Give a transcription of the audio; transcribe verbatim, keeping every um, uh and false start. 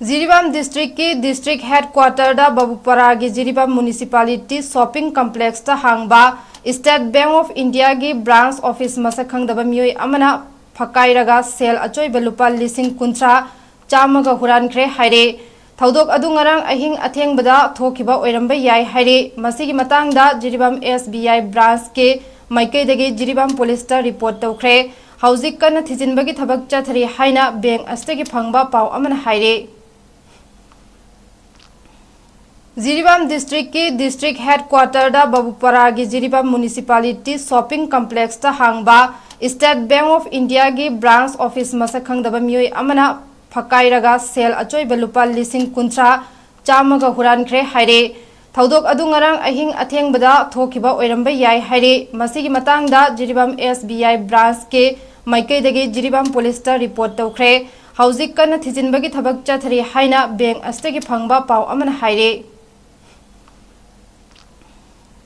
ꯖꯤꯔꯤꯕꯥꯝ ꯗꯤꯁꯇ꯭ꯔꯤꯛꯀꯤ district ꯍꯦꯗꯀ꯭ꯋꯥꯇꯔꯗ ꯕꯕꯨꯄꯥꯔꯥꯒꯤ Jiribam municipality shopping ꯀꯝꯄ꯭ꯂꯦꯛꯁꯇ ꯍꯥꯡꯕ state bank of ꯏꯟꯗꯤꯌꯥꯒꯤ ꯕ꯭ꯔꯥꯟꯁ ꯑꯣꯐꯤꯁ ꯃꯁꯛ ꯈꯪꯗꯕ ꯃꯤꯑꯣꯏ ꯑꯃꯅ ꯐꯛꯀꯥꯏꯔꯒ ꯁꯦꯜ ꯑꯆꯣꯏꯕ ꯂꯨꯄꯥ ꯂꯤꯁꯤꯡ ꯀꯨꯟꯊ꯭ꯔꯥ ꯆꯥꯝꯃꯒ ꯍꯨꯔꯥꯟꯈ꯭ꯔꯦ ꯍꯥꯏꯔꯦ꯫ ꯊꯧꯗꯣꯛ ꯑꯗꯨ ꯉꯔꯥꯡ ꯑꯍꯤꯡ ꯑꯊꯦꯡꯕꯗ ꯊꯣꯛꯈꯤꯕ ꯑꯣꯏꯔꯝꯕ ꯌꯥꯏ ꯍꯥꯏꯔꯦ꯫ ꯃꯁꯤꯒꯤ ꯃꯇꯥꯡꯗ ꯖꯤꯔꯤꯕꯥꯝ ꯑꯦꯁ ꯕꯤ ꯑꯥꯏ ꯕ꯭ꯔꯥꯟꯁꯀꯤ ꯃꯥꯏꯀꯩꯗꯒꯤ ꯖꯤꯔꯤꯕꯥꯝ ꯄꯨꯂꯤꯁꯇ ꯔꯤꯄꯣꯔꯠ ꯇꯧꯈ꯭ꯔꯦ꯫ ꯍꯧꯖꯤꯛ ꯀꯟꯅ ꯊꯤꯖꯤꯟꯕꯒꯤ ꯊꯕꯛ ꯆꯠꯊꯔꯤ ꯍꯥꯏꯅ ꯕꯦꯡꯛ ꯑꯁꯤꯗꯒꯤ ꯐꯪꯕ ꯄꯥꯎ ꯑꯃꯅ ꯍꯥꯏꯔꯦ꯫ ꯖꯤꯔꯤꯕꯥꯝ ꯗꯤꯁꯇ꯭ꯔꯤꯛꯀꯤ ꯗꯤꯁꯇ꯭ꯔꯤꯛ ꯍꯦꯗꯀ꯭ꯋꯥꯇꯔꯗ ꯕꯕꯨꯄꯥꯔꯥꯒꯤ ꯖꯤꯔꯤꯕꯥꯝ ꯃ꯭ꯌꯨꯅꯤꯁꯤꯄꯥꯂꯤꯇꯤ ꯁꯣꯞꯄꯤꯡ ꯀꯝꯄ꯭ꯂꯦꯛꯁꯇ ꯍꯥꯡꯕ ꯁ꯭ꯇꯦꯠ ꯕꯦꯡꯛ ꯑꯣꯐ ꯏꯟꯗꯤꯌꯥꯒꯤ ꯕ꯭ꯔꯥꯟꯁ ꯑꯣꯐꯤꯁ ꯃꯁꯛ ꯈꯪꯗꯕ ꯃꯤꯑꯣꯏ ꯑꯃꯅ ꯐꯛꯀꯥꯏꯔꯒ ꯁꯦꯜ ꯑꯆꯣꯏꯕ ꯂꯨꯄꯥ ꯂꯤꯁꯤꯡ ꯀꯨꯟꯊ꯭ꯔꯥ ꯆꯥꯝꯃꯒ ꯍꯨꯔꯥꯟꯈ꯭ꯔꯦ ꯍꯥꯏꯔꯦ꯫ ꯊꯧꯗꯣꯛ ꯑꯗꯨ ꯉꯔꯥꯡ ꯑꯍꯤꯡ ꯑꯊꯦꯡꯕꯗ ꯊꯣꯛꯈꯤꯕ ꯑꯣꯏꯔꯝꯕ ꯌꯥꯏ ꯍꯥꯏꯔꯦ꯫ ꯃꯁꯤꯒꯤ ꯃꯇꯥꯡꯗ ꯖꯤꯔꯤꯕꯥꯝ ꯑꯦꯁ ꯕꯤ ꯑꯥꯏ ꯕ꯭ꯔꯥꯟꯁꯀꯤ ꯃꯥꯏꯀꯩꯗꯒꯤ ꯖꯤꯔꯤꯕꯥꯝ ꯄꯨꯂꯤꯁꯇ ꯔꯤꯄꯣꯔꯠ ꯇꯧꯈ꯭ꯔꯦ꯫ ꯍꯧꯖꯤꯛ ꯀꯟꯅ ꯊꯤꯖꯤꯟꯕꯒꯤ ꯊꯕꯛ ꯆꯠꯊꯔꯤ ꯍꯥꯏꯅ ꯕꯦꯡꯛ ꯑꯁꯤꯗꯒꯤ ꯐꯪꯕ ꯄꯥꯎ ꯑꯃꯅ ꯍꯥꯏꯔꯦ꯫